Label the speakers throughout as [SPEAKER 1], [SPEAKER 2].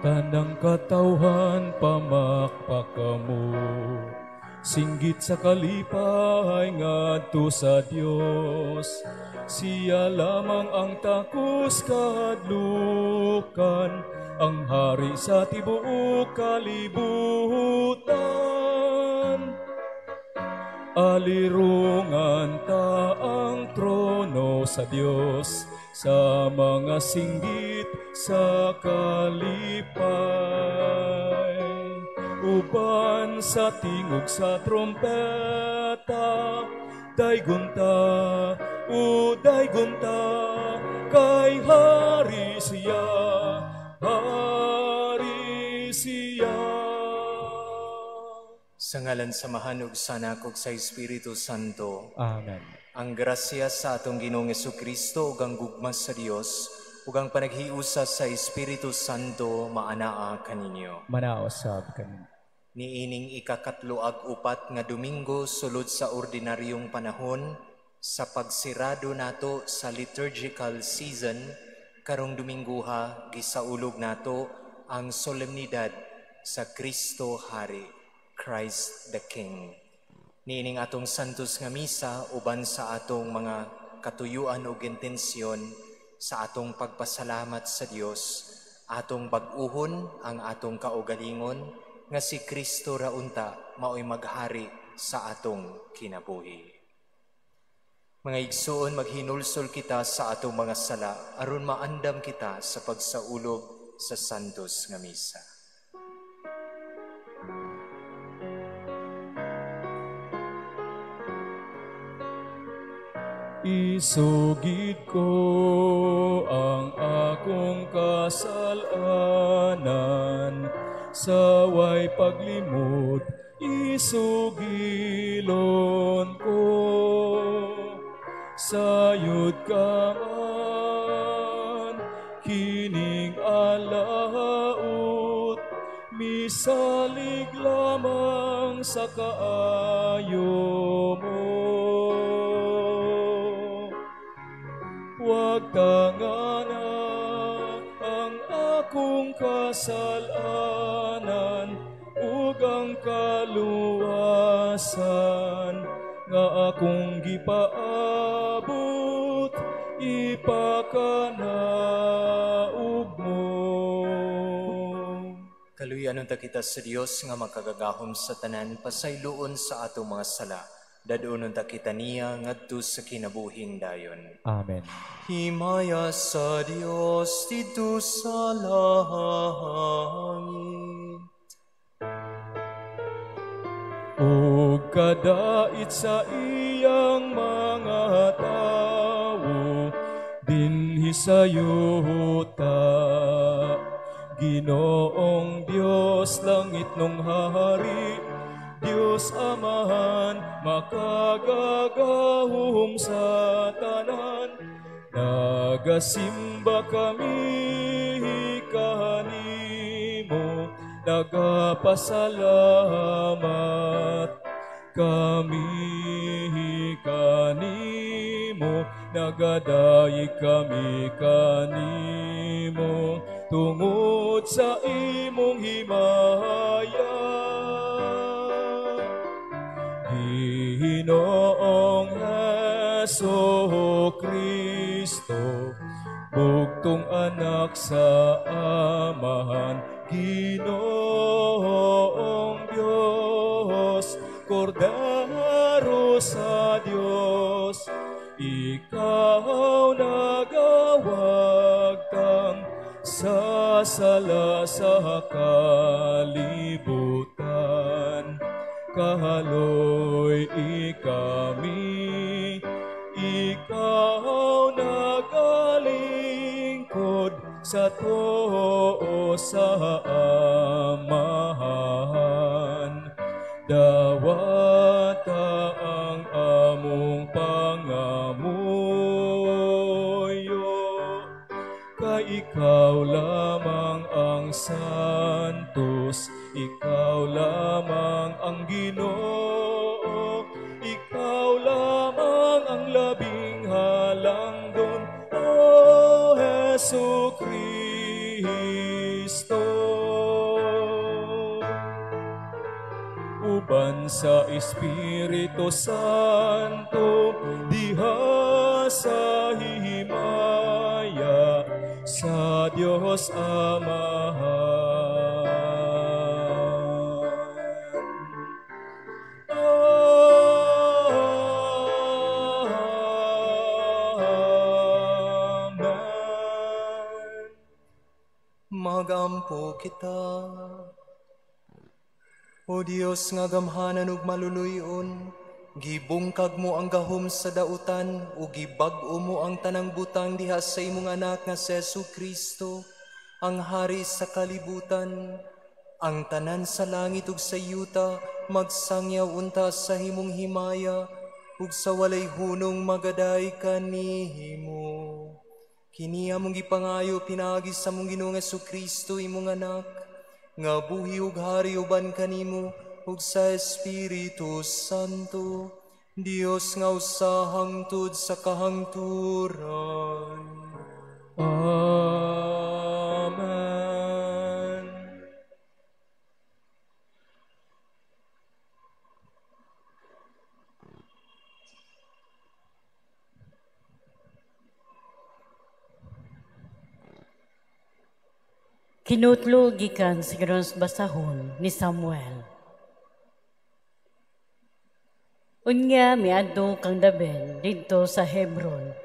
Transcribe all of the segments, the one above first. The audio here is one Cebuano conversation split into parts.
[SPEAKER 1] Tanang katawhan, pamakpak kamo. Singgit sa kalipay ngadto sa Dios. Siya lamang ang takos kahadlukan, ang hari sa tibuok kalibutan. Alirungan ta ang trono sa Dios sa mga singgit sa kalipay. Uban sa tingog sa trompeta, daygon ta, o daygon ta, kay hari siya, hari siya.
[SPEAKER 2] Sa ngalan sa Amahan ug sa Anak ug sa Espiritu Santo.
[SPEAKER 1] Amen.
[SPEAKER 2] Ang grasya sa atong Ginoong Kristo ug ang gugma sa Dios ug ang panaghiusa sa Espiritu Santo maanaa kaninyo.
[SPEAKER 1] Manaa usab kaninyo.
[SPEAKER 2] Niining ikakatlo ag 4 nga Domingo sulod sa ordinaryong panahon sa pagsirado nato sa liturgical season, karong Domingguha gisaulog nato ang solemnidad sa Kristo Hari, Christ the King. Niining atong santos nga misa, uban sa atong mga katuyuan ug intensyon sa atong pagpasalamat sa Dios, atong bag-uhon ang atong kaugalingon nga si Kristo ra unta mao'y maghari sa atong kinabuhi. Mga igsuon, maghinulsol kita sa atong mga sala aron maandam kita sa pagsaulog sa santos nga misa.
[SPEAKER 1] Isugid ko ang akong kasalanan sa way paglimod, isugilon ko. Sayod ka man, kining alaut, misalig lamang sa kaayo mo. Huwag tangana ang akong kasalanan ug ang kaluwasan nga akong gipaabot, ipakanaog mo.
[SPEAKER 2] Kaluyan unta kita sa Dios nga makagagahom sa tanan, pasayloon sa atong mga sala. Dad-on unta kita niya ngadto sa kinabuhing dayon.
[SPEAKER 1] Amen.
[SPEAKER 2] Himaya sa Dios didto sa langit.
[SPEAKER 1] Ug kadait sa iyang mga tawo dinhi sa yuta. Ginoong Dios, langit nung hari, Dios Amahan, makagagahom sa tanan. Nagasimba kami kanimo, nagapasalamat kami kanimo, nagadayeg kami kanimo, tungod sa imong himaya. Ginoong Heso Kristo, bugtong anak sa Amahan, Ginoong Diyos, Kordero sa Diyos, ikaw nagawagtang sa sala sa kalibutan. Kahaloy ikami, ikaw nagalingkod sa tuo sa Amahan. Dawata ang among pangamuyo, kay ikaw lamang ang santos, ikaw lamang ang Ginoo, ikaw lamang ang labing halangdon, O Hesu Kristo. uban sa Espiritu Santo, diha sa himaya sa Dios Amahan. Amen.
[SPEAKER 2] Magampo kita. O Dios nga gamhanan ug maluluy-on, gibungkag mo ang gahom sa dautan ug gibag-o mo ang tanang butang diha sa imong anak nga si Jesu-Cristo, ang hari sa kalibutan. Ang tanan sa langit ug sa yuta magsangyaw unta sa himong himaya ug sa walay hunong magaday kanihimo. Kini among gipangayo pinaagi sa among Ginoong Jesu-Cristo imong anak, nga buhi ug hari uban kanimo ug sa Espiritu Santo, Dios nga usa hangtod sa kahangturan.
[SPEAKER 1] Amen.
[SPEAKER 3] Kinutlo gikan sa Ginoong basahon ni Samuel. Unya miadto kang David didto sa Hebron,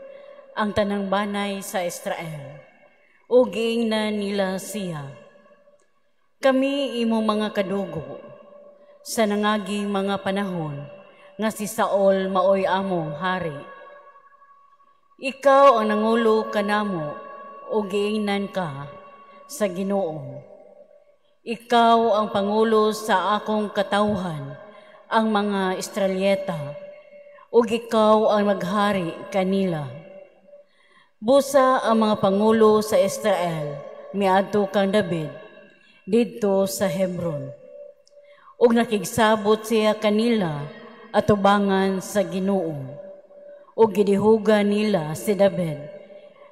[SPEAKER 3] ang tanang banay sa Israel, ug giingnan nila siya, "Kami imong mga kadugo sa nangaging mga panahon nga si Saul maoy among hari. Ikaw ang nangulo kanamo ug giingnan ka sa Ginoo. Ikaw ang pangulo sa akong katawhan, ang mga Israelita, ug ikaw ang maghari kanila." Busa ang mga pangulo sa Israel miadto kang David didto sa Hebron, ug nakigsabot siya kanila atubangan sa Ginoo, ug gidihugan nila si David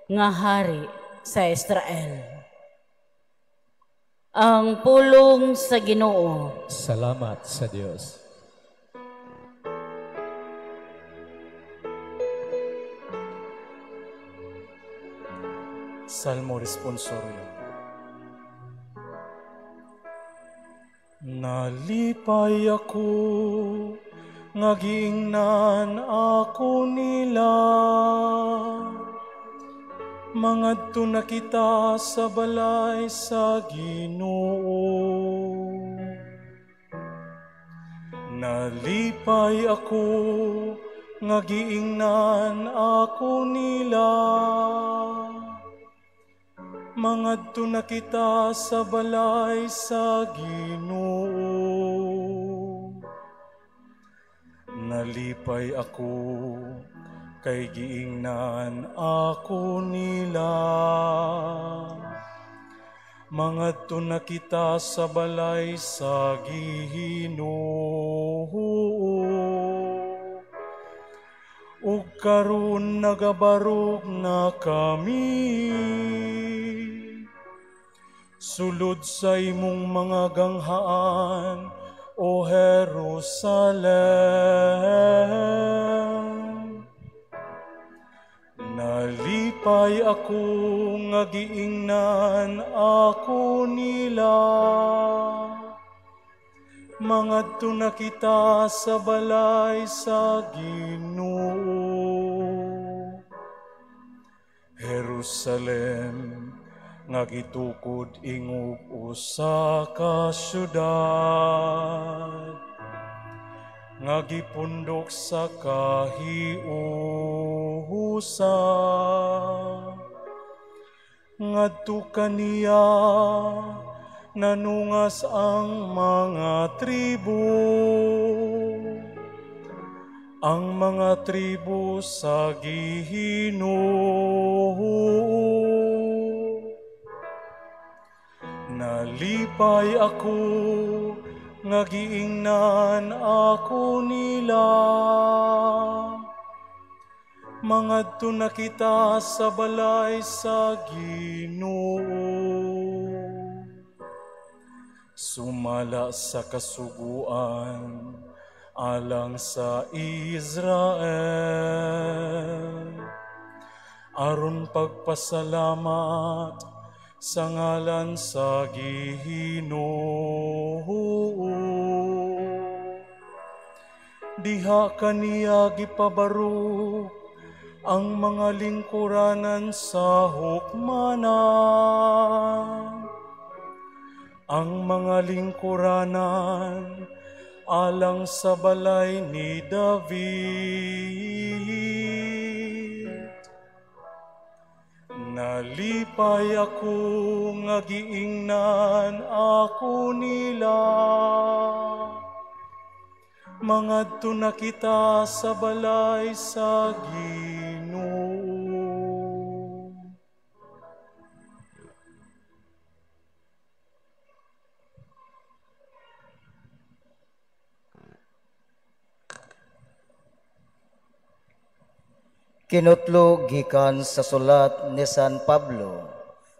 [SPEAKER 3] nga hari sa Israel. Ang pulong sa Ginoo.
[SPEAKER 1] Salamat sa Dios.
[SPEAKER 4] Salmo Responsorio. Nalipay ako nga giingnan ako nila. Mangadto na kita sa balay sa Ginoo. Nalipay ako nga giingnan ako nila. Mangadto na kita sa balay sa Ginoo. Nalipay ako kay giingnan ako nila. Mangadto na kita sa balay sa Ginoo. Ug karon nagabarog na kami sulod sa imong mga ganghaan, O Jerusalem. Nalipay ako nga giingnan ako nila. Mangadto na kita sa balay sa Ginoo. Jerusalem nga gitukod ingog usa ka syudad, nga gipundok sa kahiusa, ngadto kaniya nanungas ang mga tribo, ang mga tribo sa Ginoo. Nalipay ako nga giingnan ako nila. Mangadto na kita sa balay sa Ginoo. Sumala sa kasuguan alang sa Israel, aron pagpasalamat sa ngalan sa Ginoo. Diha kaniya gipabarog ang mga lingkuranan sa hukmanan, ang mga lingkuranan alang sa balay ni David. Nalipay ako nga giingnan ako nila. Mangadto na kita sa balay sa Ginoo.
[SPEAKER 5] Kinutlo gikan sa sulat ni San Pablo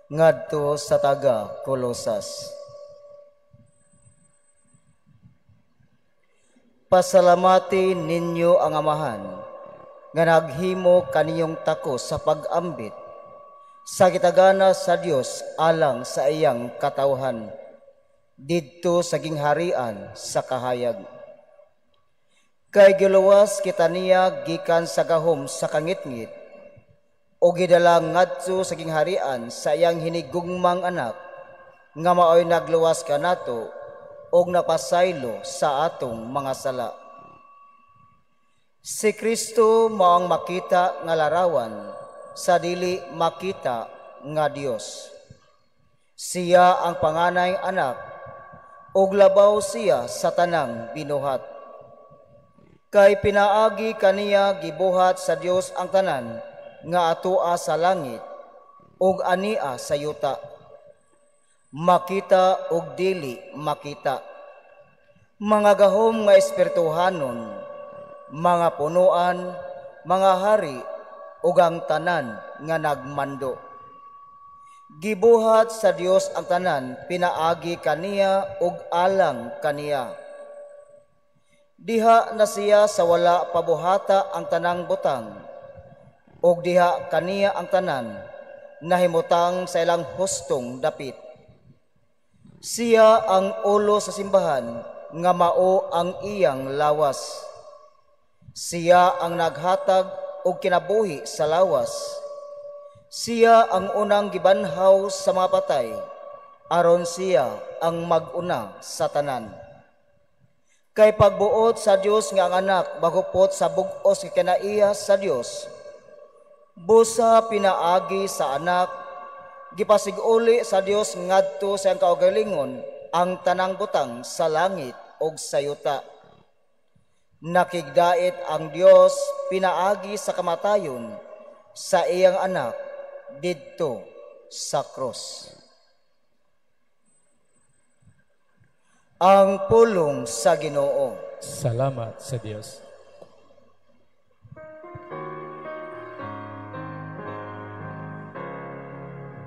[SPEAKER 5] ngadto sa taga Colosas. Pasalamati ninyo ang Amahan nga naghimo kaniyong takos sa pag-ambit sa gitagana sa Dios alang sa iyang katawhan didto sa gingharian sa kahayag. Kay giluwas kita niya gikan sa gahom sa kangitngit o gidala ngadto sa gingharian sa iyang hinigugmang anak nga maoy nagluwas kanato og napasaylo sa atong mga sala. Si Kristo mao ang makita nga larawan sa dili makita nga Dios. Siya ang panganay anak ug labaw siya sa tanang binuhat. Kay pinaagi kaniya gibuhat sa Dios ang tanan nga atoa sa langit ug ania sa yuta, makita ug dili makita, mga gahom nga espirituhanon, mga punuan, mga hari ug ang tanan nga nagmando. Gibuhat sa Dios ang tanan pinaagi kaniya ug alang kaniya. Diha na siya sa wala pabuhata ang tanang butang, ug diha kaniya ang tanan nahimutang sa ilang hustong dapit. Siya ang ulo sa simbahan nga mao ang iyang lawas. Siya ang naghatag og kinabuhi sa lawas. Siya ang unang gibanhaw sa mga patay, aron siya ang mag-una sa tanan. Kay pagbuot sa Dios nga ang anak magupot sa bug-os nga kinaiya sa Dios, busa pinaagi sa anak gipasiguli sa Dios ngadto sa iyang kaugalingon ang tanang butang sa langit ug sa yuta. Nakigdait ang Dios pinaagi sa kamatayon sa iyang anak didto sa krus. Ang pulong sa Ginoo.
[SPEAKER 1] Salamat sa Dios.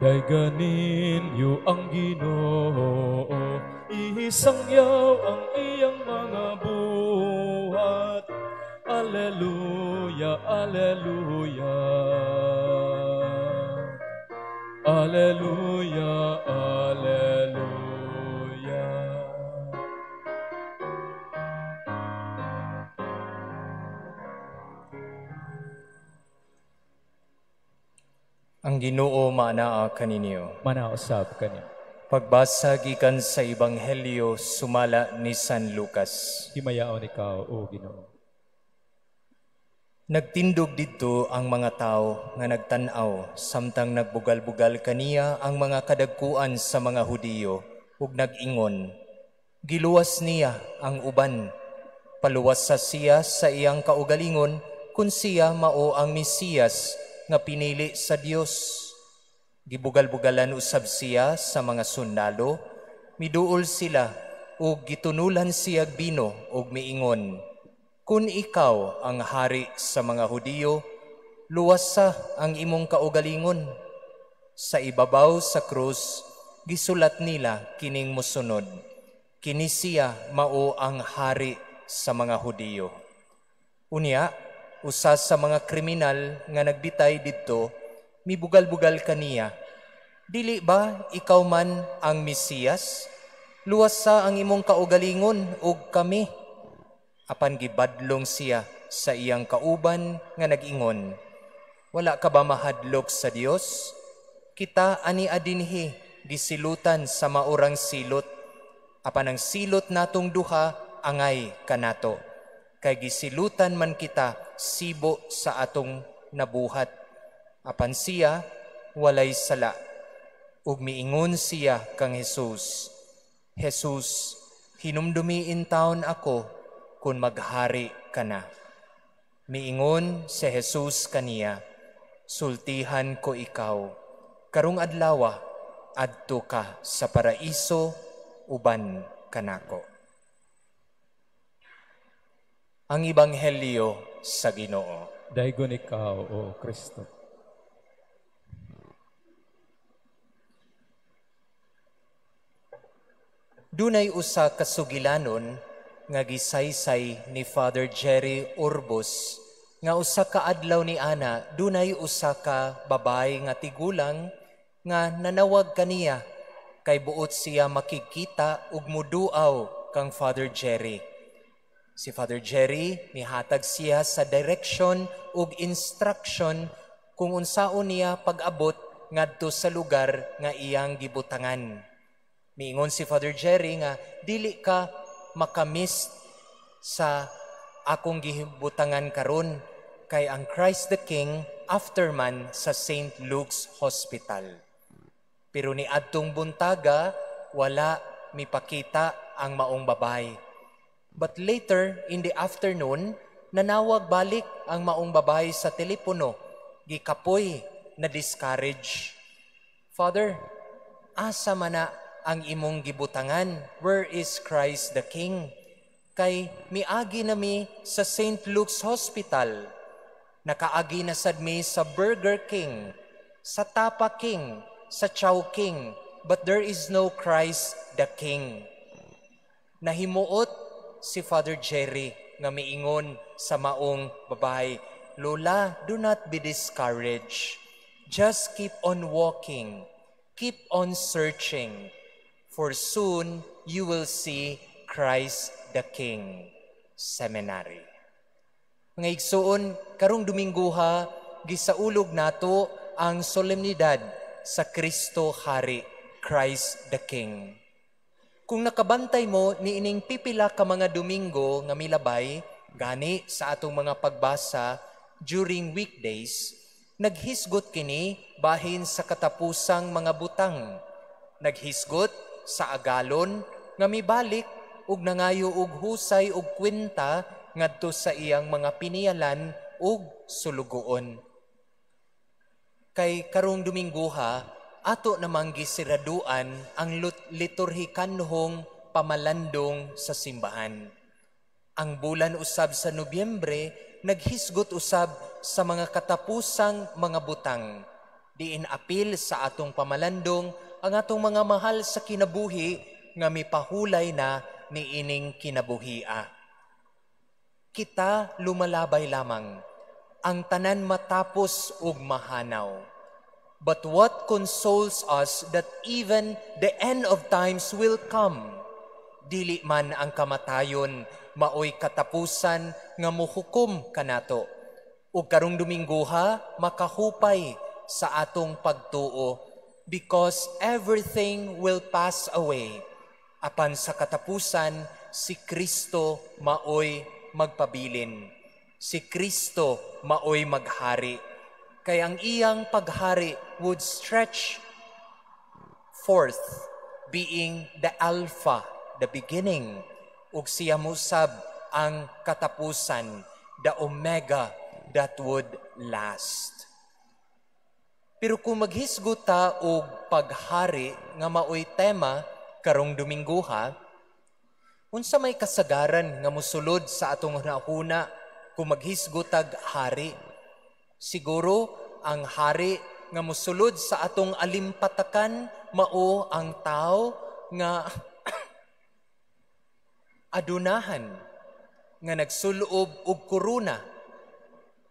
[SPEAKER 1] Daygan ninyo ang Ginoo, isangyaw ang iyang mga buhat. Alleluia, alleluia. Alleluia, alleluia.
[SPEAKER 2] Ang Ginoo maanaa kaninyo.
[SPEAKER 1] Manausab kaniyo.
[SPEAKER 2] Pagbasa gikan sa Ebanghelyo sumala ni San Lucas.
[SPEAKER 1] Himayaon ikaw, o Ginoo.
[SPEAKER 2] Nagtindog didto ang mga tao nga nagtan-aw samtang nagbugal-bugal kaniya ang mga kadagkuan sa mga Hudiyo ug nag-ingon, giluwas niya ang uban, paluwasa siya sa iyang kaugalingon kun siya mao ang Mesiyas nga pinili sa Dios. Gibugal-bugalan usab siya sa mga sundalo, miduol sila ug gitunulan siya bino ug miingon, kun ikaw ang hari sa mga Hudiyo, luwasa ang imong kaugalingon. Sa ibabaw sa krus, gisulat nila kining mosunod, Kini siya mao ang hari sa mga Hudiyo." Unya, usa sa mga kriminal nga nagbitay didto, mibugal-bugal kaniya, "Dili ba ikaw man ang Mesiyas? Luwasa ang imong kaugalingon ug kami." Apan gibadlong siya sa iyang kauban nga nag-ingon, "Wala ka ba mahadlok sa Dios? Kita ani adinhi gisilutan sa maurang silot. Apan ang silot natong duha angay kanato, kay gisilutan man kita sibo sa atong nabuhat. Apan siya walay sala." Ug miingon siya kang Jesus, "Jesus, hinumdumi intawon ako kung maghari ka na." Miingon si Jesus kaniya, "Sultihan ko ikaw, karong adlawa adto ka sa paraiso uban kanako." Ang Ebanghelyo sa Ginoo.
[SPEAKER 1] Daygon ikaw, O Kristo.
[SPEAKER 2] Dunay usa ka sugilanon nga gisaysay ni Father Jerry Urbos nga usa ka adlaw ni ana dunay usa ka babae nga tigulang nga nanawag kaniya kay buot siya makigkita ug muduaw kang Father Jerry. Si Father Jerry mihatag siya sa direction ug instruction kung unsaon niya pag-abot ngadto sa lugar nga iyang gibutangan. Miingon si Father Jerry nga dili ka makamiss sa akong gibutangan karon kay ang Christ the King afterman sa St. Luke's Hospital. Pero ni adtong buntaga wala mipakita ang maong babay. But later in the afternoon, nanawag balik ang maong babay sa telepono. Gikapoy na discourage. "Father, asa man na ang imong gibutangan? Where is Christ the King? Kay miagi na mi sa St. Luke's Hospital. Nakaagi na sad mi sa Burger King, sa Tapa King, sa Chow King, but there is no Christ the King." Nahimuot si Father Jerry nga miingon sa maong babae, "Lola, do not be discouraged. Just keep on walking. Keep on searching. For soon you will see Christ the King Seminary." Mga igsoon, karong Domingguha, gisaulog nato ang solemnidad sa Kristo Hari, Christ the King. Kung nakabantay mo niining pipila ka mga Domingo nga milabay, gani sa atong mga pagbasa during weekdays, naghisgot kini bahin sa katapusang mga butang. Naghisgot sa agalon nga mibalik ug nangayo og husay ug kwenta ngadto sa iyang mga piniyalan ug sulugoon. Kay karong Domingguha, ato namang gisiraduan ang liturhikanhong pamalandong sa simbahan. Ang bulan usab sa Nobyembre, naghisgot usab sa mga katapusang mga butang. Diin apil sa atong pamalandong ang atong mga mahal sa kinabuhi nga mipahulay na niining kinabuhia. Kita lumalabay lamang, ang tanan matapos ug mahanaw. But what consoles us that even the end of times will come? Dili man ang kamatayon maoy katapusan nga muhukom kanato. Ug karong Domingguha makahupay sa atong pagtuo, because everything will pass away. Apan sa katapusan, si Kristo maoy magpabilin. Si Kristo maoy maghari. Kay ang iyang paghari would stretch forth, being the Alpha, the beginning, ug siya mosab ang katapusan, the Omega that would last. Pero kung maghisgot ta og paghari nga maoy tema karong Domingguha, unsa may kasagaran nga mosulod sa atong hunahuna kung maghisgot tag hari? Siguro ang hari nga mosulod sa atong alimpatakan mao ang tao nga Adunahan nga nagsulob og korona,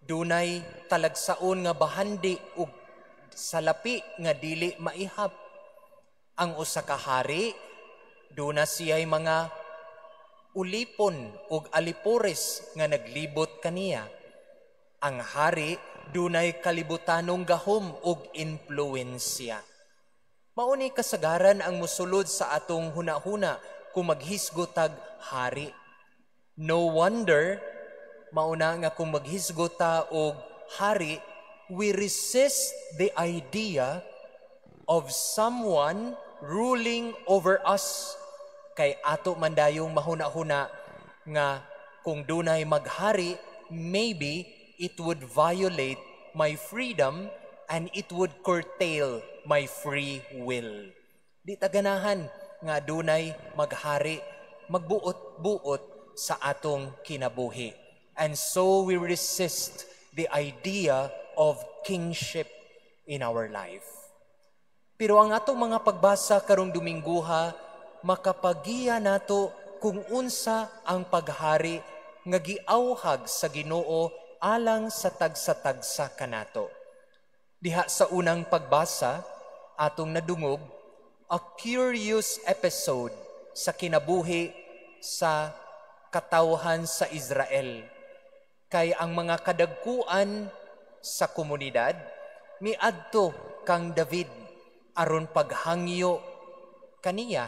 [SPEAKER 2] dunay talagsaon nga bahandi og salapi nga dili maihap. Ang usa ka hari, duna siya'y mga ulipon ug alipores nga naglibot kaniya. Ang hari dunay kalibutanong gahom ug impluwensya. Mao ni kasagaran ang musulod sa atong hunahuna kung maghisgot tag hari. No wonder mauna nga kung maghisgot ta og hari, we resist the idea of someone ruling over us, kay ato man dayong mahuna-huna nga kung dunay maghari, maybe it would violate my freedom and it would curtail my free will. Di ta ganahan nga dunay maghari, magbuot-buot sa atong kinabuhi. And so we resist the idea of kingship in our life. Pero ang atong mga pagbasa karong Domingguha makapagiya nato kung unsa ang paghari nga giawhag sa Ginoo alang sa tagsa-tagsa kanato. Diha sa unang pagbasa, atong nadungog a curious episode sa kinabuhi sa katawhan sa Israel. Kay ang mga kadagkuan sa komunidad miadto kang David aron paghangyo kaniya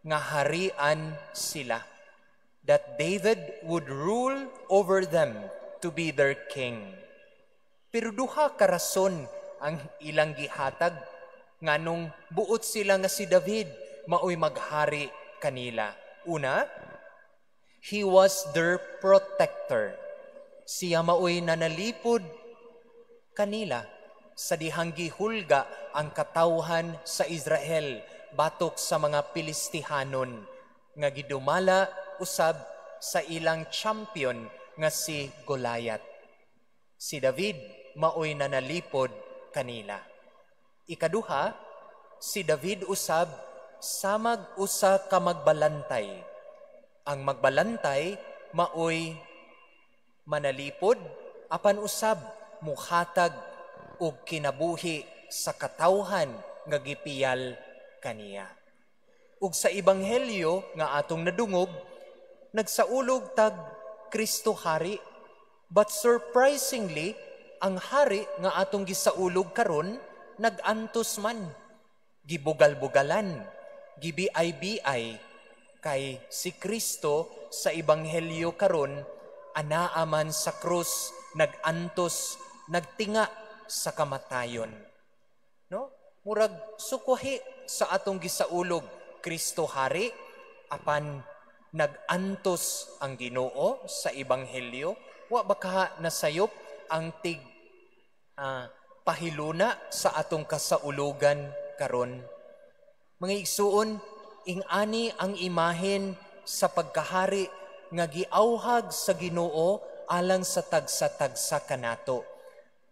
[SPEAKER 2] nga harian sila, that David would rule over them to be their king. Pero duha ka rason ang ilang gihatag nganong buot sila nga si David maoy maghari kanila. Una, he was their protector. Siya maoy nanalipod kanila sa dihang gihulga ang katawhan sa Israel batok sa mga Pilistihanon nga gidumala usab sa ilang champion nga si Goliath. Si David maoy nanalipod kanila. Ikaduha, si David usab samag usa ka magbalantay. Ang magbalantay maoy manalipod apan usab muhatag og kinabuhi sa katawhan nga gipiyal kaniya. Ug sa ebanghelyo nga atong nadungog, nagsaulog tag Kristo hari, but surprisingly, ang hari nga atong gisaulog karon nagantos man, gibugal-bugalan, gibi-ay-bi, kay si Kristo sa ebanghelyo karon anaa man sa krus, nagantos, nagtinga sa kamatayon. No? Murag sukwahi sa atong gisaulog, Kristo hari, apan nagantos ang Ginoo sa ebanghelyo. Wa ba kaha nasayop ang tig pahiluna sa atong kasaulugan karon? Mga igsuon, ing-ani ang imahen sa pagkahari nga giawhag sa Ginoo alang sa tagsa-tagsa kanato.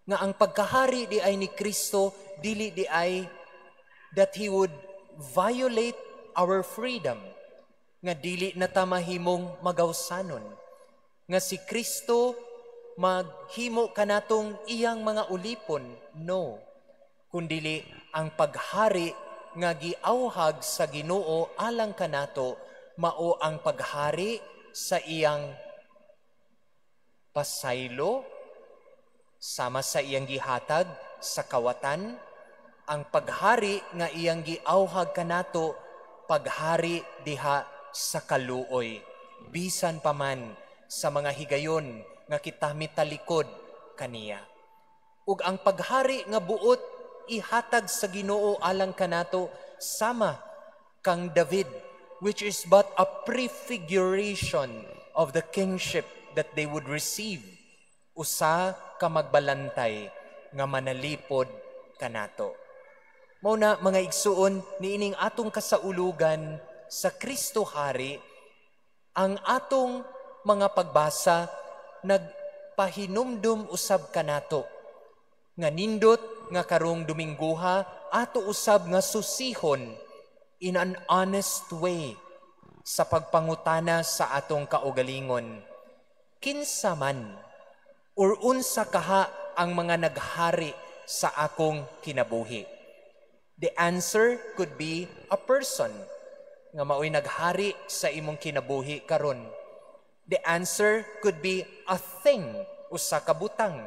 [SPEAKER 2] Nga ang pagkahari di ay ni Kristo, dili di ay that He would violate our freedom, nga dili na ta mahimong magawsanon, nga si Kristo maghimo kanatong iyang mga ulipon. No, kundili ang paghari nga giawhag sa Ginoo alang kanato mao ang paghari sa iyang pasaylo, sama sa iyang gihatag sa kawatan. Ang paghari nga iyang giawhag kanato, paghari diha sa kaluoy, bisan pa man sa mga higayon nga kita mitalikod kaniya. Ug ang paghari nga buot ihatag sa Ginoo alang kanato sama kang David, which is but a prefiguration of the kingship that they would receive, usa ka magbalantay nga manalipod kanato. Mao na, mga igsuon, niining atong kasaulugan sa Kristo Hari, ang atong mga pagbasa nagpahinumdum usab kanato nga nindot nga karong Domingguha ato usab nga susihon in an honest way Sa pagpangutana sa atong kaugalingon, kinsa man or unsa kaha ang mga naghari sa akong kinabuhi? The answer could be a person nga mao'y naghari sa imong kinabuhi karon. The answer could be a thing, usa ka butang.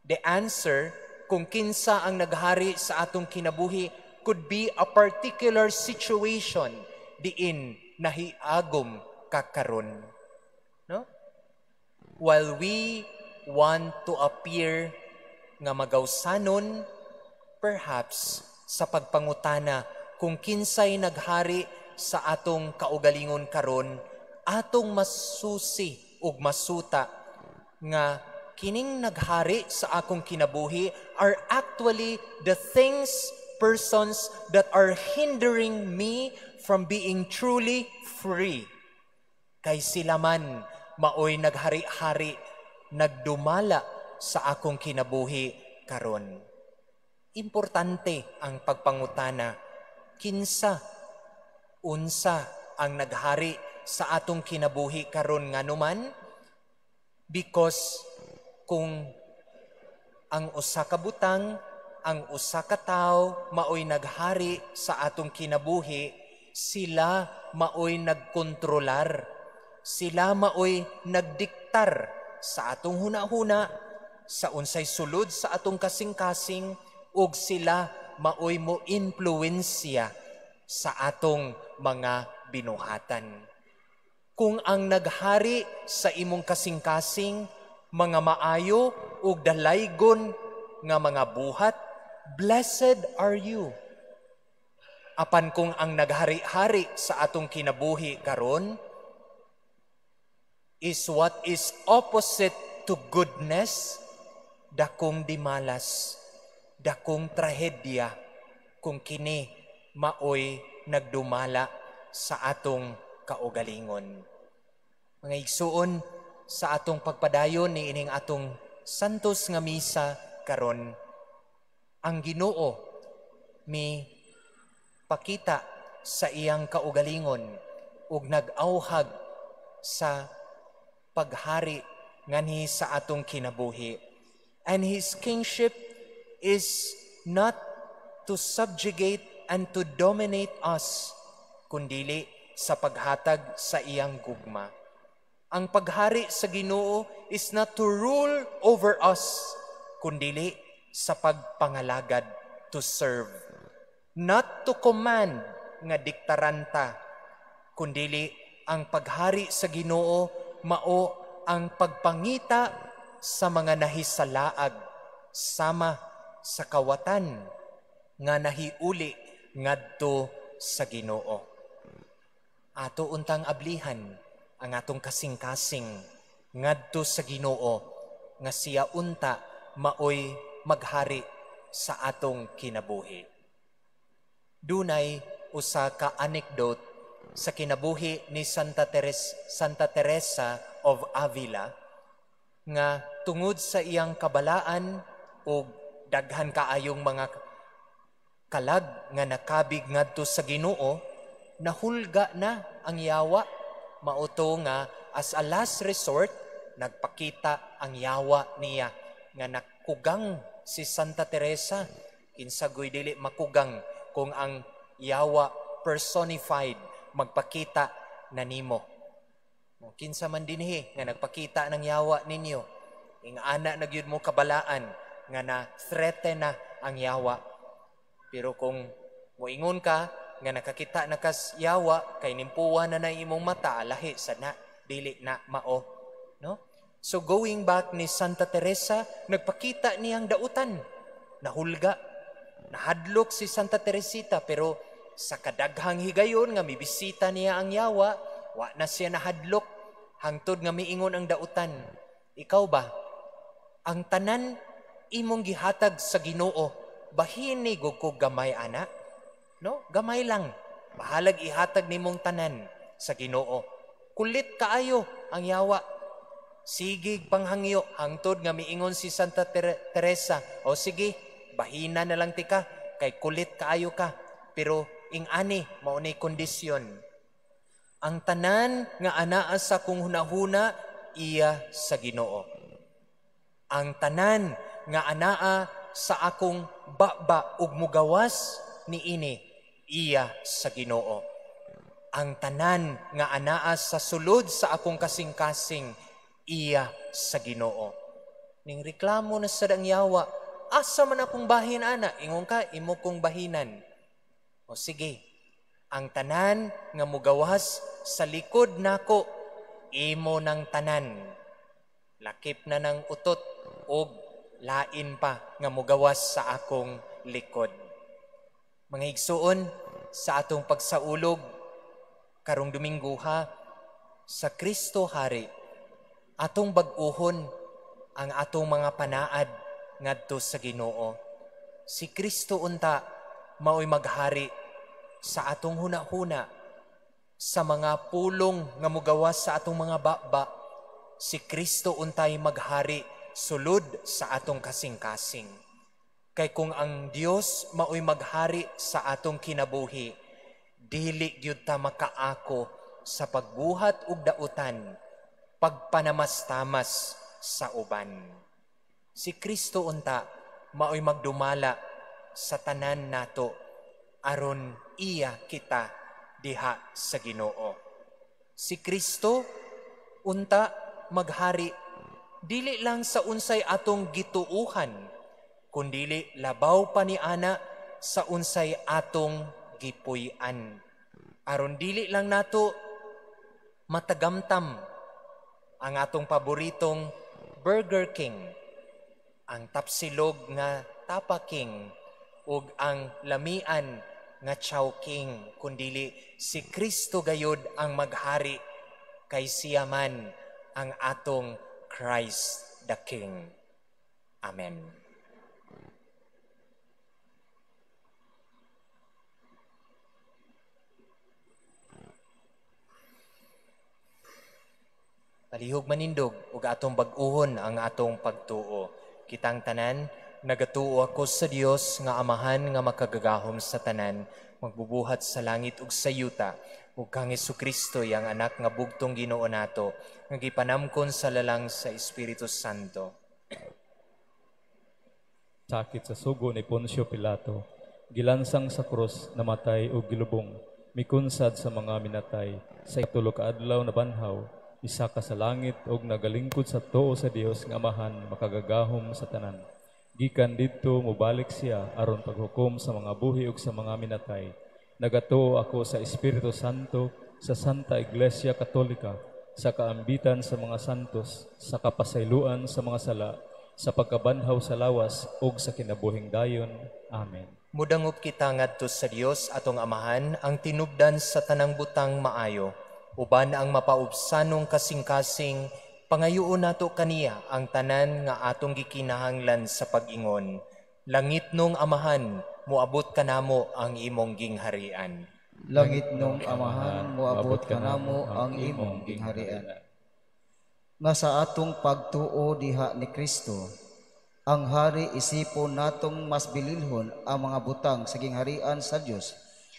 [SPEAKER 2] The answer kung kinsa ang naghari sa atong kinabuhi could be a particular situation diin nahiagom ka karon. No? While we want to appear nga magawsanon, perhaps sa pagpangutana kung kinsay naghari sa atong kaugalingon karon, atong masusi ug masuta nga kining naghari sa akong kinabuhi are actually the things, persons that are hindering me from being truly free. Kay sila man maoy naghari-hari, nagdumala sa akong kinabuhi karon. Importante ang pagpangutana, kinsa, unsa ang naghari sa atong kinabuhi karon, nganuman? Because kung ang usa ka butang, ang usa ka tawo maoy naghari sa atong kinabuhi, sila maoy nagkontrolar. Sila maoy nagdiktar sa atong hunahuna, sa unsay sulod sa atong kasing-kasing, ug sila maoy mo impluwensya sa atong mga binuhatan. Kung ang naghari sa imong kasing-kasing mga maayo ug dalaygon nga mga buhat, blessed are you. Apan kung ang naghari-hari sa atong kinabuhi karon is what is opposite to goodness, dakong dimalas, dakong trahedya kung kini maoy nagdumala sa atong kaugalingon. Mga igsuon, sa atong pagpadayon ni ining atong santos nga misa karon, ang Ginoo mi pakita sa iyang kaugalingon ug nag-awhag sa paghari nganhi sa atong kinabuhi. And his kingship is not to subjugate and to dominate us, kundili sa paghatag sa iyang gugma. Ang paghari sa Ginoo is not to rule over us, kundili sa pagpangalagad, to serve. Not to command nga diktaranta, kundili ang paghari sa Ginoo mao ang pagpangita sa mga nahisalaag sama sa kawatan nga nahiuli ngadto sa Ginoo. Ato untang ablihan ang atong kasing-kasing ngadto sa Ginoo nga siya unta maoy maghari sa atong kinabuhi. Dunay usa ka anecdote sa kinabuhi ni Santa Teresa of Avila nga tungod sa iyang kabalaan ug daghan kaayong mga kalag nga nakabig ngadto sa Ginoo, nahulga na ang yawa. Mao to nga as a last resort, nagpakita ang yawa niya nga nakugang si Santa Teresa. Kinsa goy dili makugang kung ang yawa personified magpakita na nimo? Kinsa man dinhi nga nagpakita ng yawa ninyo, ing-ana na gyud mo kabalaan nga na threaten na ang yawa. Pero kung moingon ka nga nakakita na kas yawa kay nimpuwa na na imong mata, lahi sa na, dili na mao, no? So going back ni Santa Teresa, nagpakita niyang dautan, nahulga, nahadlok si Santa Teresita, pero sa kadaghang higayon nga mibisita niya ang yawa, wa na siya nahadlok hangtod nga miingon ang dautan, "Ikaw ba, ang tanan imong gihatag sa Ginoo, bahini gud ko gamay ana, no? Gamay lang. Bahalag ihatag nimong tanan sa Ginoo." Kulit kaayo ang yawa. Sige panghangyo hangtod nga miingon si Santa Teresa, "O sige, bahina na lang tika kay kulit kaayo ka. Pero ing-ani, mao ni kondisyon. Ang tanan nga anaa sa akong hunahuna, iya sa Ginoo. Ang tanan nga anaa sa akong baba ug mugawas niini, iya sa Ginoo. Ang tanan nga anaa sa sulod sa akong kasing-kasing, iya sa Ginoo. Ning reklamo na sa ang yawa, asa man akong bahin ana? Ingon ka, imo kong bahinan. O sige, ang tanan nga mugawas sa likod nako, imo ng tanan. Lakip na ng utot og lain pa nga mugawas sa akong likod. Mga igsuon, sa atong pagsaulog karong Domingo ha, sa Kristo Hari, atong bag-uhon ang atong mga panaad ngadto sa Ginoo. Si Kristo unta mao'y maghari sa atong hunahuna, sa mga pulong nga mugawas sa atong mga baba. Si Kristo untay maghari sulod sa atong kasing-kasing. Kay kung ang Dios mao'y maghari sa atong kinabuhi, dili gyud ta makaako sa pagbuhat og dautan, pagpanamastamas sa uban. Si Kristo unta mao'y magdumala sa tanan nato aron iya kita diha sa Ginoo. Si Kristo unta maghari dili lang sa unsay atong gituuhan, kundili labaw pa ni ana sa unsay atong gipuy-an. Aron dili lang nato matagamtam ang atong paboritong Burger King, ang tapsilog nga Tapa King, ug ang lamian nga Chow King, kundili si Kristo gayod ang maghari, kay siya man ang atong Christ the King. Amen. Palihog manindog ug atong bag-uhon ang atong pagtuo. Kitang tanan, nagatuo ako sa Dios nga Amahan nga makagagahom sa tanan, magbubuhat sa langit ug sa yuta, ug kang Hesukristo iyang anak nga bugtong Ginoo nato, nga gipanamkon sa lalang sa Espiritu Santo.
[SPEAKER 1] Sakit sa sugo ni Poncio Pilato, gilansang sa krus, namatay ug gilubong, mikunsad sa mga minatay, sa itulo ka adlaw nabanhaw, isa ka sa langit og nagalingkod sa tuo sa Dios nga Amahan makagagahom sa tanan. Gikan didto mobalik siya aron paghukom sa mga buhi ug sa mga minatay. Nagatuo ako sa Espiritu Santo, sa Santa Iglesia Katolika, sa kaambitan sa mga santos, sa kapasayloan sa mga sala, sa pagkabanhaw sa lawas ug sa kinabuhing dayon. Amen.
[SPEAKER 2] Mudangop kita ngadto sa Dios atong Amahan, ang tinubdan sa tanang butang maayo, uban ang mapaubsanong kasing-kasing, pangayoon nato kaniya ang tanan nga atong gikinahanglan sa pag-ingon. Langit nung Amahan, moabot kanamo ang imong gingharian.
[SPEAKER 5] Langit nung Amahan, moabot kanamo ang imong gingharian. Nga sa atong pagtuo diha ni Kristo, ang hari isipon natong mas bililhon ang mga butang sa gingharian sa Dios,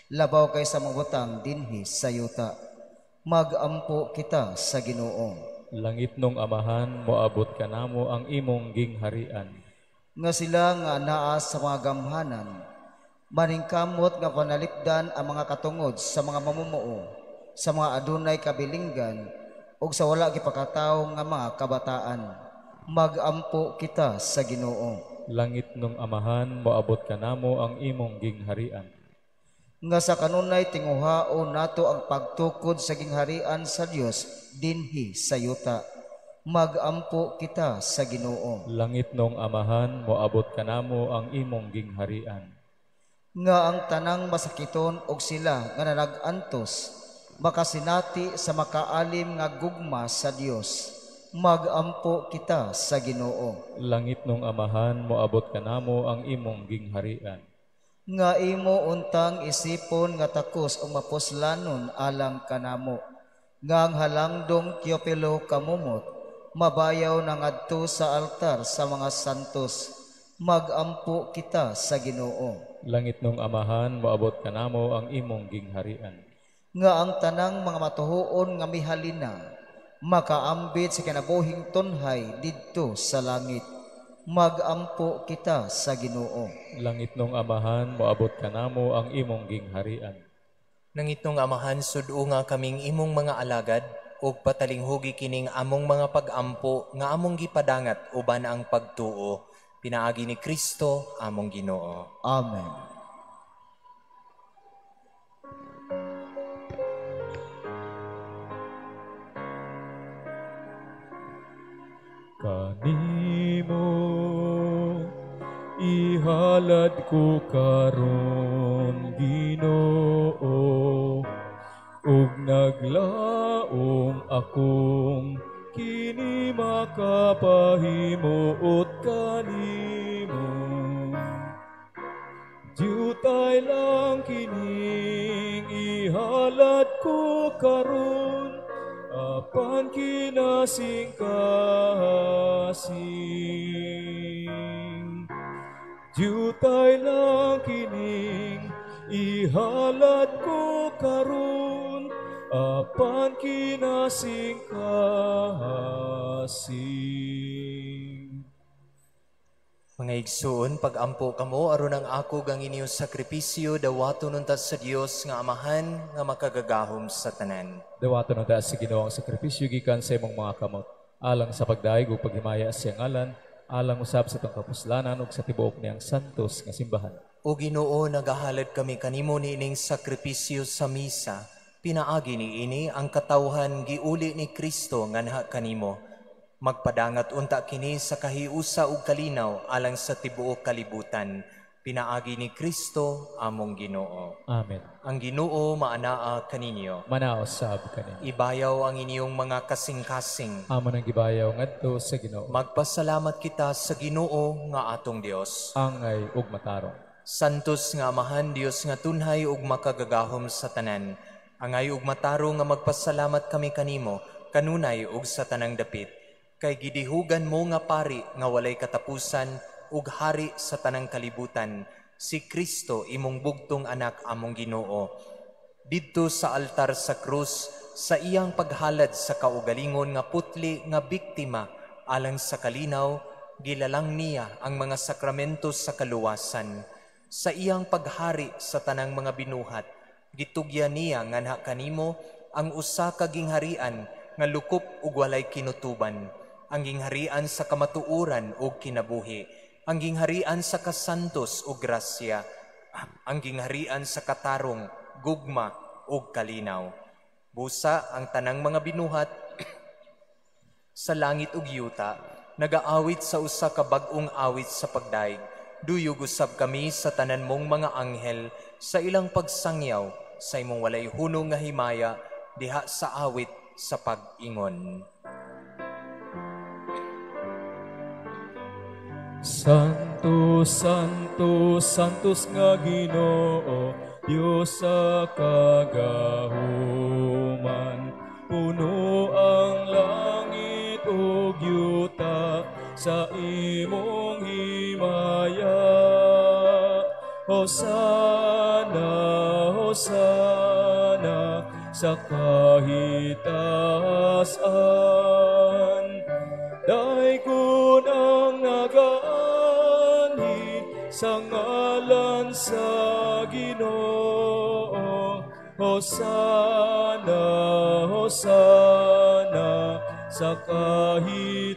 [SPEAKER 5] labaw kaysa mga butang dinhi sa yuta. Magampo kita sa Ginoo.
[SPEAKER 1] Langit nung Amahan, moabot kanamo ang imong gingharian.
[SPEAKER 5] Nga sila nga naa sa mga gamhanan, maningkamot nga panalipdan ang mga katungod sa mga mamumuo, sa mga adunay kabilinggan, ug sa wala gipakatawo nga mga kabataan. Magampo kita sa Ginoo.
[SPEAKER 1] Langit nung Amahan, moabot kanamo ang imong gingharian.
[SPEAKER 5] Nga sa kanunay tinguhaon nato ang pagtukod sa gingharian sa Dios dinhi sa yuta. Magampo kita sa Ginoo.
[SPEAKER 1] Langit nung Amahan, moabot kanamo ang imong gingharian.
[SPEAKER 5] Nga ang tanang masakiton og sila nga nanagantos makasinati sa makaalim nga gugma sa Dios. Magampo kita sa Ginoo.
[SPEAKER 1] Langit nung Amahan, moabot kanamo ang imong gingharian.
[SPEAKER 5] Nga imo untang isipon nga takos og mapuslanon alang kanamo, nga ang halangdong Teopilo kamumot mabayaw na ngadto sa altar sa mga santos. Magampo kita sa Ginoo.
[SPEAKER 1] Langit nung Amahan, moabot kanamo ang imong gingharian.
[SPEAKER 5] Nga ang tanang mga matuhuon nga mihalina makaambit sa kinabuhing tunhay didto sa langit. Magampo kita sa Ginoo.
[SPEAKER 1] Langit nung Amahan, moabot kanamo ang imong gingharian.
[SPEAKER 2] Langitnong Amahan, sud-unga kaming imong mga alagad ug patalinghugi kining among mga pag-ampo nga among gipadangat uban ang pagtuo. Pinaagi ni Kristo among Ginoo.
[SPEAKER 5] Amen.
[SPEAKER 1] Kanimo ihalad ko karon, Ginoo, ug naglaom akong kini makapahimuot kanimo. Diutay lang kining ihalad ko karon, apan kinasing-kasing. Diutay lang kining ihalad ko karon, apan kinasing-kasing.
[SPEAKER 2] Mga igsoon, pag-ampo kamo aron ang ako gang inyong sakripisyo dawaton unta sa Dios nga Amahan nga makagagahom sa tanan.
[SPEAKER 1] Dawaton unta sa Ginoo ang sakripisyo gikan sa imong mga kamot, alang sa pagdayeg ug paghimaya sa iyang ngalan, alang usab sa atong kapuslanan ug sa tibuok niyang santos nga simbahan.
[SPEAKER 2] O Ginoo, nagahalad kami kanimo niining sakripisyo sa misa. Pinaagi niini ang katawhan giuli ni Kristo nganha kanimo. Magpadangat unta kini sa kahiusa ug kalinaw alang sa tibuok kalibutan. Pinaagi ni Kristo among Ginoo.
[SPEAKER 1] Amen.
[SPEAKER 2] Ang Ginoo maanaa kaninyo.
[SPEAKER 1] Manaos sab kaninyo.
[SPEAKER 2] Ibayaw ang inyong mga kasing-kasing.
[SPEAKER 1] Amo nang gibayaw ngadto sa Ginoo.
[SPEAKER 2] Magpasalamat kita sa Ginoo nga atong Dios.
[SPEAKER 1] Angay ug matarong.
[SPEAKER 2] Santos nga Amahan, Dios nga tunhay ug makagagahom sa tanan. Angay ug matarong nga magpasalamat kami kanimo kanunay ug sa tanang dapit. Kay gidihugan mo nga pari nga walay katapusan ug hari sa tanang kalibutan, si Kristo imong bugtong anak among Ginoo. Didto sa altar sa krus, sa iyang paghalad sa kaugalingon nga putli nga biktima alang sa kalinaw, gilalang niya ang mga sakramento sa kaluwasan. Sa iyang paghari sa tanang mga binuhat, gitugyan niya nganha kanimo ang usa ka gingharian nga lukop ug walay kinutuban, ang gingharian sa kamatuoran ug kinabuhi, ang gingharian sa kasantos ug grasya, ang gingharian sa katarong, gugma ug kalinaw. Busa ang tanang mga binuhat sa langit ug yuta, nagaawit sa usa ka bag-ong awit sa pagdaig. Duyog usab kami sa tanan mong mga anghel sa ilang pagsangyaw sa imong walay hunong nga himaya diha sa awit sa pag-ingon.
[SPEAKER 1] Santo, Santo, Santos nga Ginoo, Dios sa kagahuman. Puno ang langit ug yuta sa imong himaya. Hosana, Hosana sa kahitasan. Daykon ang nagaanhi sa ngalan sa Ginoo. Hosana, Hosana sa kahitasan.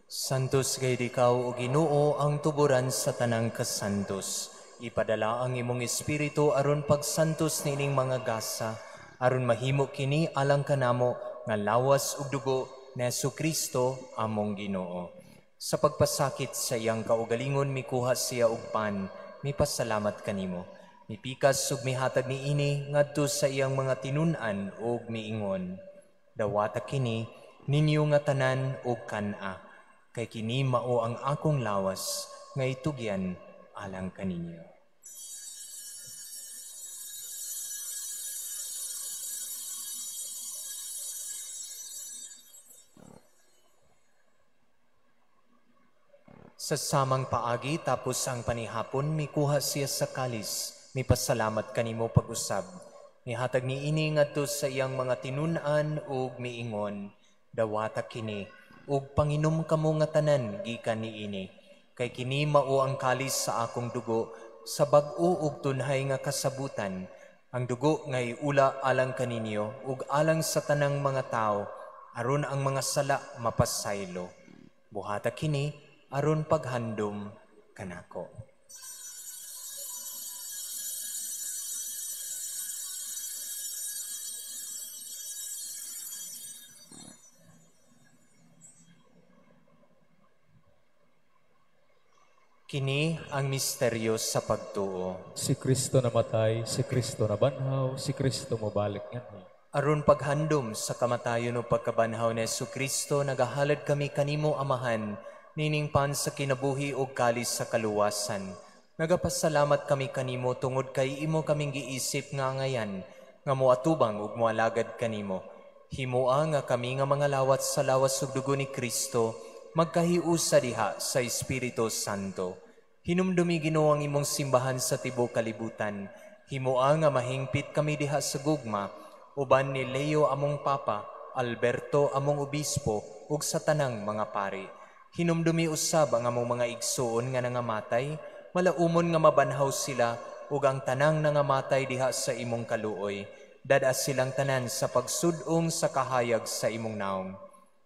[SPEAKER 2] Santos gayud ikaw, o Ginoo, ang tuburan sa tanang kasantos. Ipadala ang imong espiritu aron pagsantos niining mga gasa, aron mahimo kini alang kanamo nga lawas ug dugo ni Hesukristo among Ginoo. Sa pagpasakit sa iyang kaugalingon mikuha siya og pan, mipasalamat kanimo. Mipikas ug mihatag niini ngadto sa iyang mga tinun-an ug miingon, dawata kini ninyo nga tanan ug kan-a, kay kini mao ang akong lawas nga itugyan alang kaninyo. Sa samang paagi tapos ang panihapon, mikuha siya sa kalis, mipasalamat kanimo pag-usab. Nihatag niini ngadto sa iyang mga tinun-an ug miingon, dawata kini ug panginom kamo nga tanan gikan niini, kay kini mao ang kalis sa akong dugo sa bag-o ug tunhay nga kasabutan, ang dugo nga iula alang kaninyo ug alang sa tanang mga tawo, aron ang mga sala mapasaylo. Buhata kini aron paghandom kanako. Kini ang misteryo sa pagtuo.
[SPEAKER 1] Si Kristo namatay, si Kristo nabanhaw, si Kristo mobalik nganhi.
[SPEAKER 2] Aron paghandom sa kamatayon o pagkabanhaw ni Jesucristo, nagahalad kami kanimo Amahan, nining pan sa kinabuhi o kalis sa kaluwasan. Nagapasalamat kami kanimo tungod kay imo kaming giisip nga angayan, nga moatubang ug moalagad kanimo. Himoa nga kami nga mga lawat sa lawas ug dugo ni Kristo, magkahiusa diha sa Espiritu Santo. Hinumdumi Ginoo ang imong simbahan sa tibuok kalibutan. Himoa nga mahingpit kami diha sa gugma, uban ni Leo among Papa, Alberto among Obispo, ug sa tanang mga pari. Hinumdumi usab ang among mga igsuon nga nangamatay, malaumon nga mabanhaw sila, ug ang tanang nangamatay diha sa imong kaluoy. Dad-a silang tanan sa pagsud-ong sa kahayag sa imong naong.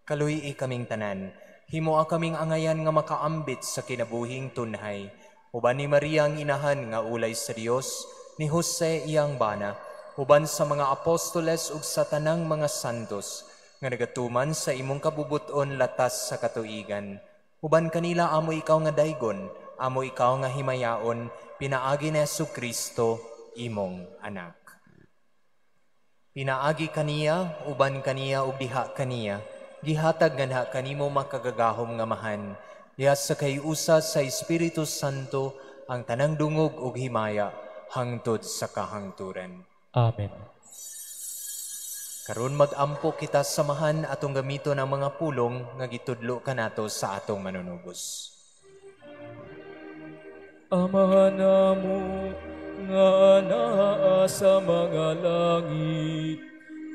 [SPEAKER 2] Kaluy-i kaming tanan, himoa kaming angayan nga makaambit sa kinabuhing tunhay. Uban ni Maria ang inahan nga ulay sa Dios, ni Jose iyang bana, uban sa mga apostoles ug sa tanang mga santos, nga nagatuman sa imong kabubuton latas sa katuigan. Uban kanila amo ikaw nga daygon, amo ikaw nga himayaon, pinaagi ni Jesucristo, imong anak. Pinaagi kaniya, uban kaniya ug diha kaniya, gihatag nganha kanimo makagagahom nga mahan, diha sa kahiusa sa Espiritu Santo ang tanang dungog ug himaya hangtod sa kahangturan.
[SPEAKER 1] Amen.
[SPEAKER 2] Karon magampo kita samahan atong gamiton ang mga pulong nga gitudlo kanato sa atong manunubos.
[SPEAKER 4] Amahan namo nga anaa sa mga langit,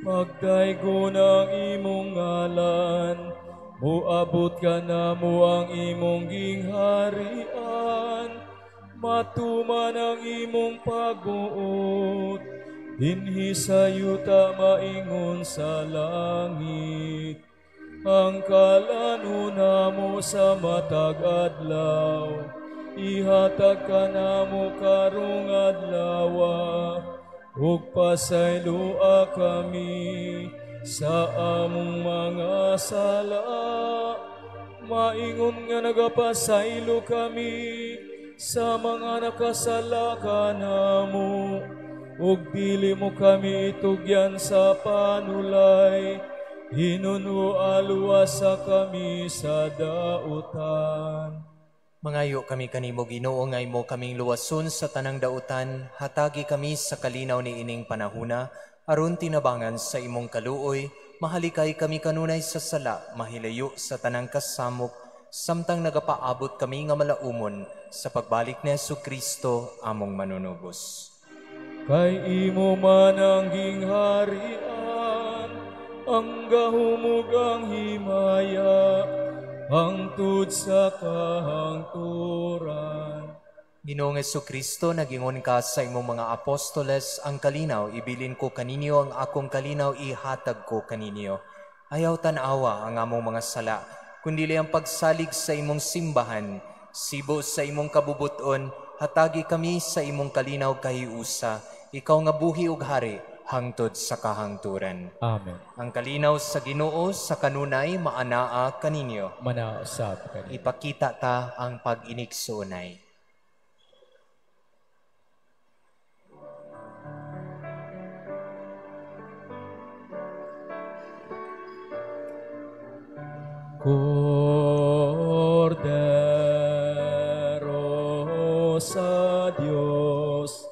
[SPEAKER 4] pagdaygon ang imong ngalan, moabot ka namo ang imong gingharian, matuman ang imong pagbuot, dinhi sa yuta maingon sa langit. Ang kalano namo sa matag adlaw, ihatag ka namo karong adlawa, ug pasayloa kami sa among mga sala, maingon nga nagapasaylo kami sa mga nakasala kanamo, ug dili mo kami itugyan sa panulay, hinuno-aluwasa kami sa dautan.
[SPEAKER 2] Mangayo kami kanimo Ginoo nga imo kaming luwason sa tanang dautan, hatagi kami sa kalinaw ni ining panahuna, aron tinabangan sa imong kaluoy, mahalikay kami kanunay sa sala, mahilayo sa tanang kasamok, samtang nagapaabot kami nga malaumon sa pagbalik ni Jesucristo among manunubos.
[SPEAKER 4] Kay imo man ang gingharian, ang gahom ug ang himaya, hangtod sa kahangturan.
[SPEAKER 2] Ginoong Jesucristo, nagingon ka sa imong mga apostoles, ang kalinaw ibilin ko kaninyo, ang akong kalinaw ihatag ko kaninyo. Ayaw tan-awa ang among mga sala, kundili ang pagsalig sa imong simbahan, sibo sa imong kabubuton, hatagi kami sa imong kalinaw kahiusa, ikaw nga buhi ug hari, hangtod sa kahangturan.
[SPEAKER 1] Amen.
[SPEAKER 2] Ang kalinaw sa Ginoo sa kanunay maanaa kaninyo.
[SPEAKER 1] Manausab kaninyo.
[SPEAKER 2] Ipakita ta ang pag-inigsuonay.
[SPEAKER 4] Kordero sa Dios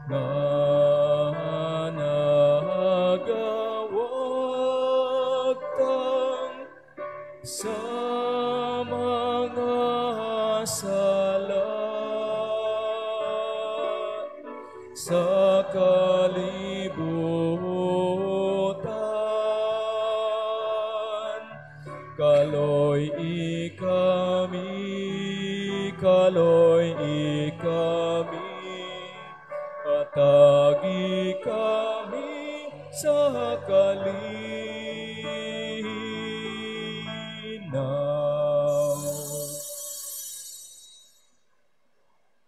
[SPEAKER 4] nga nagawagtang sa mga sala sa kalibutan. Kaloy ikami, kaloy ikami, atagi kami sa kalinaw.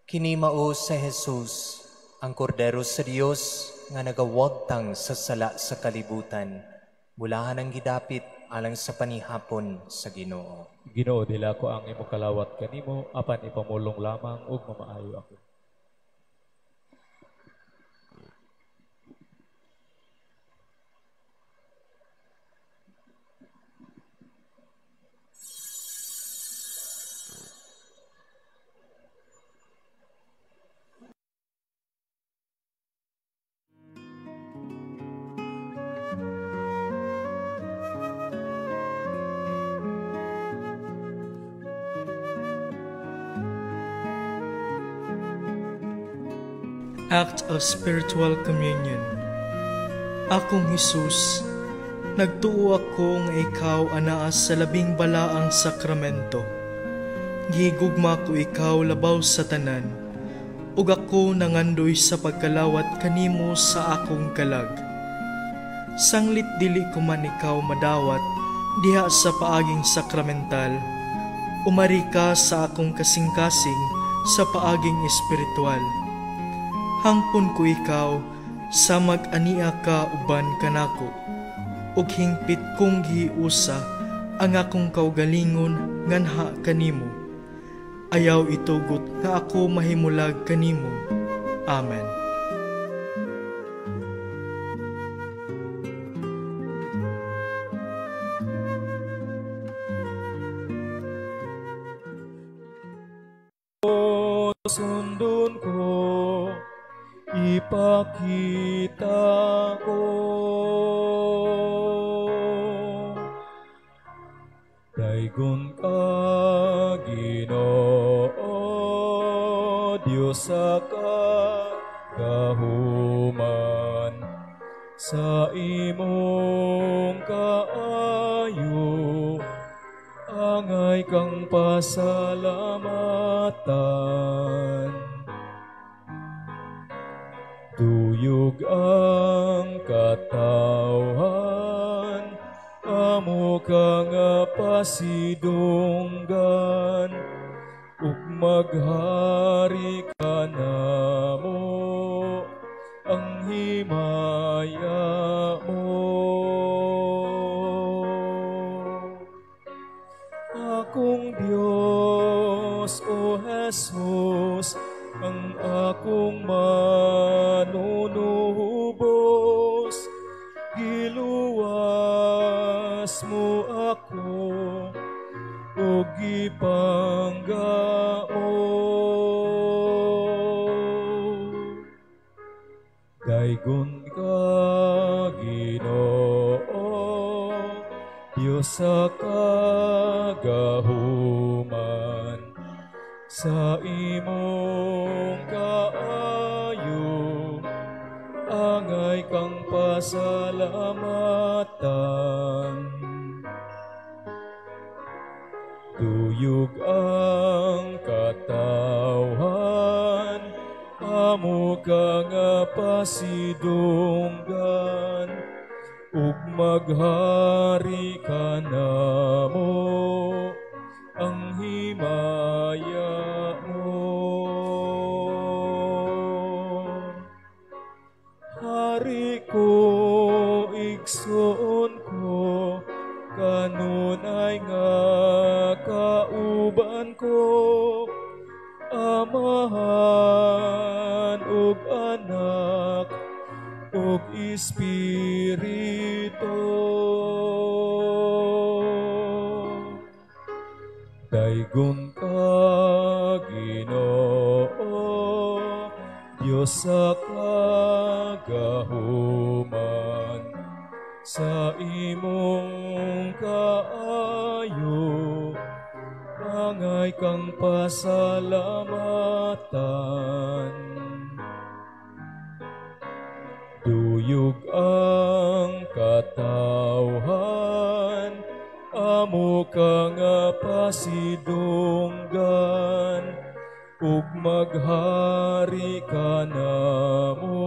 [SPEAKER 2] Kini mao sa Jesus, ang Kordero sa Dios nga nagawagtang sa sala sa kalibutan. Mulahan ang gidapit alang sa panihapon sa Ginoo.
[SPEAKER 1] Ginoo, dila ko ang imong kalawat kanimo, apan ipamulong lamang ug mamaayo ako.
[SPEAKER 6] Act of Spiritual Communion. Akong Hesus, nagtuo ako nga ikaw anaa sa labing balaang sakramento. Gihigugma ko ikaw labaw sa tanan, ug ako nangandoy sa pagkalawat kanimo sa akong kalag. Sanglit dili ko man ikaw madawat diha sa paaging sakramental, umari ka sa akong kasing-kasing sa paaging espiritual. Hangpon ko ikaw sa mag-ania ka uban kanako, ug hingpit kong gihiusa ang akong kaugalingon nganha kanimo. Ayaw itugot nga ako mahimulag kanimo. Amen.
[SPEAKER 4] Sundon ko, ipakita ko. Daygon ka, Ginoo, Dios sa kagahuman, sa imong kaayo, angay kang pasalamatan. Duyog ang katawhan, amo ka nga pasidunggan, ug maghari ka namo, ang himaya mo. Akong Diyos, O Jesus, ang akong manunuhubos, giluwas mo ako, o gipangga mo. Daygon ka, Ginoo, Diyos sa kagahuman, sa imong kaayo, angay kang pasalamatan. Duyog ang katawhan, amo ka nga pasidunggan, ug maghari ka namo, ang himaya mo. Hari ko, igsoon ko, kanunay nga kauban ko, Amahan ug Anak ug Espiritu. Daygon ka, Ginoo, Diyos sa kagahuman, sa imong kaayo, Angay kang pasalamatan. Duyog ang katawhan, amo ka nga pasidunggan, ug maghari ka namo,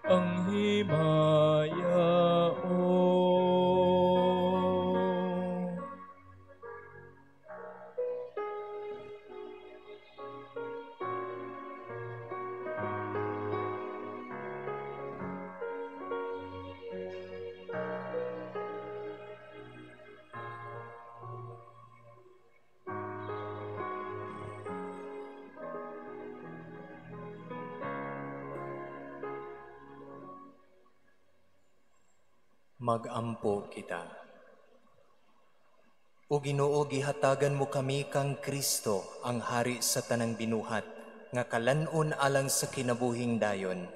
[SPEAKER 4] ang himaya mo.
[SPEAKER 2] Magampo kita. O Ginoo, gihatagan mo kami kang Kristo, ang hari sa tanang binuhat, nga kalan-on alang sa kinabuhing dayon.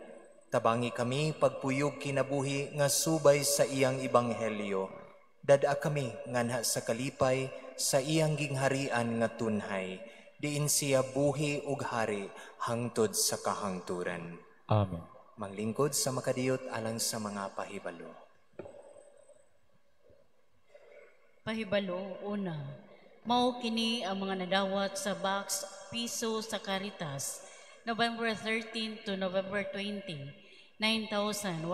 [SPEAKER 2] Tabangi kami pagpuyog kinabuhi nga subay sa iyang ebanghelyo. Dad-a kami nganha sa kalipay sa iyang gingharian nga tunhay. Diin siya buhi ug hari hangtod sa kahangturan.
[SPEAKER 1] Amen.
[SPEAKER 2] Manglingkod sa makadiyot alang sa mga pahibalo.
[SPEAKER 3] Pahibalo, una, mao kini ang mga nadawat sa box piso sa Caritas, November 13 to November 20, 9,137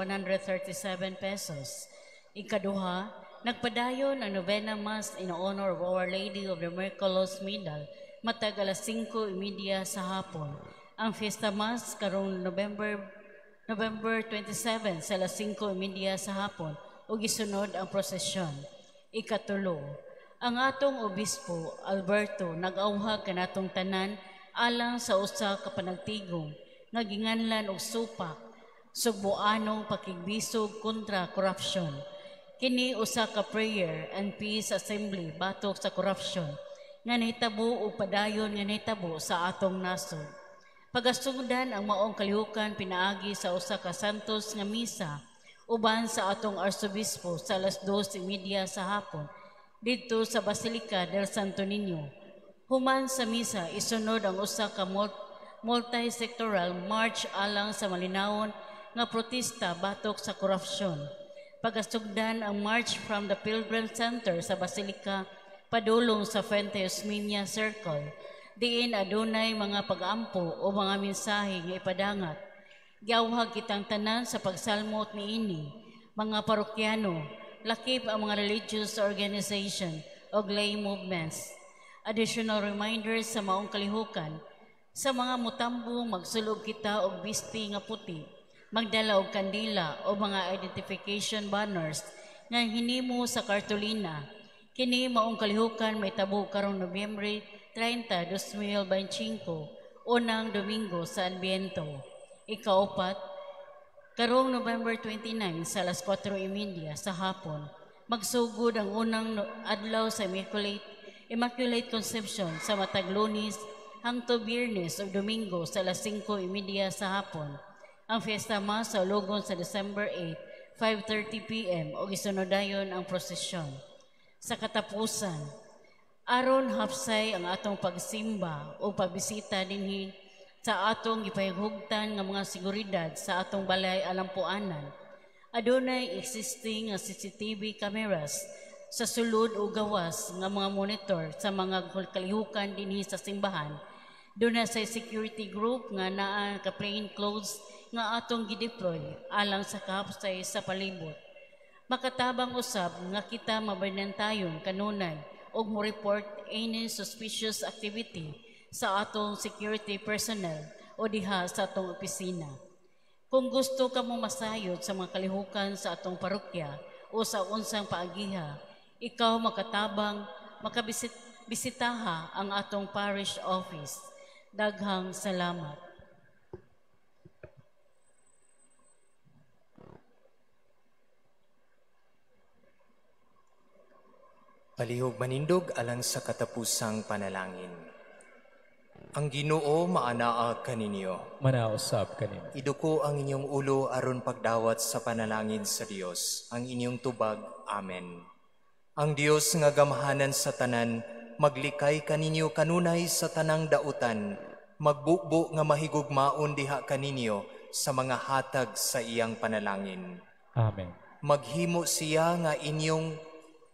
[SPEAKER 3] pesos. Ikaduha, nagpadayon ang novena mass in honor of Our Lady of the Miraculous Medal matag alas 5:30 sa hapon. Ang fiesta mass karong November 27 sa alas 5:30 sa hapon ug gisunod ang prosesyon. Ikatulo, ang atong obispo Alberto nag-awhag kanatong tanan alang sa usa ka panagtigom nga ginganlan og supak sugboanong pakigbisog kontra korupsyon. Kini usa ka prayer and peace assembly batok sa korupsyon nga nahitabo ug padayon nga nahitabo sa atong nasod. Pagasundan ang maong kalihukan pinaagi sa usa ka santos nga misa uban sa atong arsobispo sa alas 2:30 sa hapon didto sa Basilica del Santo Niño. Human sa misa, isunod ang usa ka multi-sectoral march alang sa malinawon nga protesta batok sa korupsyon. Pagasugdan ang march from the Pilgrim Center sa Basilica padulong sa Fuente Osmeña Circle. Diin adunay mga pag-ampo o mga mensahe nga ipadangat. Giawhag kitang tanan sa pagsalmot niini, mga parokyano, lakip ang mga religious organization o lay movements. Additional reminders sa maong kalihukan, sa mga mutambong magsulob kita og bisti nga puti, magdala og kandila o mga identification banners nga hinimo sa kartolina. Kini maong kalihukan may tabo karong Nobyembre 30, 2025, unang Domingo sa Adbyento. Ikaupat, karong November 29 sa alas 4:30 sa hapon, magsugod ang unang adlaw sa Immaculate Conception sa matag Lunes hangtod Biyernes ug Domingo sa alas 5:30 sa hapon. Ang fiesta mass sa Ulugon sa December 8, 5:30 p.m. ug isunod dayon ang prosesyon. Sa katapusan, aron hapsay ang atong pagsimba o pagbisita dinhi sa atong gipahighugtan nga mga seguridad sa atong balay alampuanan. Adunay existing nga CCTV cameras sa sulod o gawas nga mga monitor sa mga kalihukan dinhi sa simbahan. Duna sa security group nga naa ka plain clothes nga atong gideploy alang sa kahapsay sa palibot. Makatabang usab nga kita mabanantayon kanunay og mo-report any suspicious activity sa atong security personnel o diha sa atong opisina. Kung gusto ka mo masayod sa mga kalihukan sa atong parokya o sa unsang paagiha, ikaw makatabang makabisitaha ang atong parish office. Daghang salamat.
[SPEAKER 2] Palihog manindog alang sa katapusang panalangin. Ang Ginoo maanaa kaninyo.
[SPEAKER 1] Manausab kanimo.
[SPEAKER 2] Iduko ang inyong ulo aron pagdawat sa panalangin sa Dios. Ang inyong tubag, Amen. Ang Dios nga gamhanan sa tanan, Maglikay kaninyo kanunay sa tanang dautan, magbubo nga mahigugmaon diha kaninyo sa mga hatag sa iyang panalangin.
[SPEAKER 1] Amen.
[SPEAKER 2] Maghimo siya nga inyong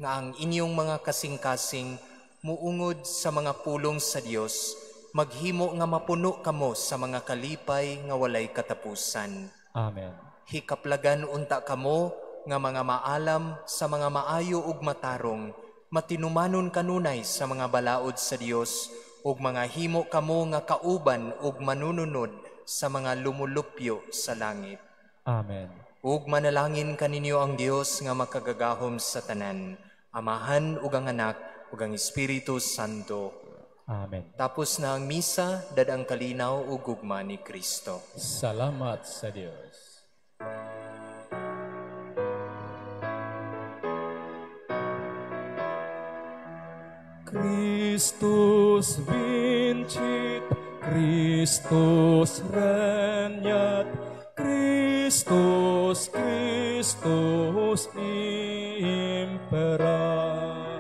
[SPEAKER 2] nga ang inyong mga kasing-kasing muungod sa mga pulong sa Dios, maghimo nga mapuno kamo sa mga kalipay nga walay katapusan.
[SPEAKER 1] Amen.
[SPEAKER 2] Hikaplagan unta kamo nga mga maalam sa mga maayo ug matarong, matinumanon kanunay sa mga balaod sa Dios, ug mga himo kamo nga kauban ug manununod sa mga lumulupyo sa langit.
[SPEAKER 1] Amen.
[SPEAKER 2] Ug manalangin kaninyo ang Dios nga makagagahom sa tanan, Amahan ug ang Anak ug ang Espiritu Santo.
[SPEAKER 1] Amen.
[SPEAKER 2] Tapos na ang misa, dadang kalinaw ug gugma ni Kristo.
[SPEAKER 1] Salamat sa Dios. Christus vincit, Christus regnat, Christus, Christus imperat.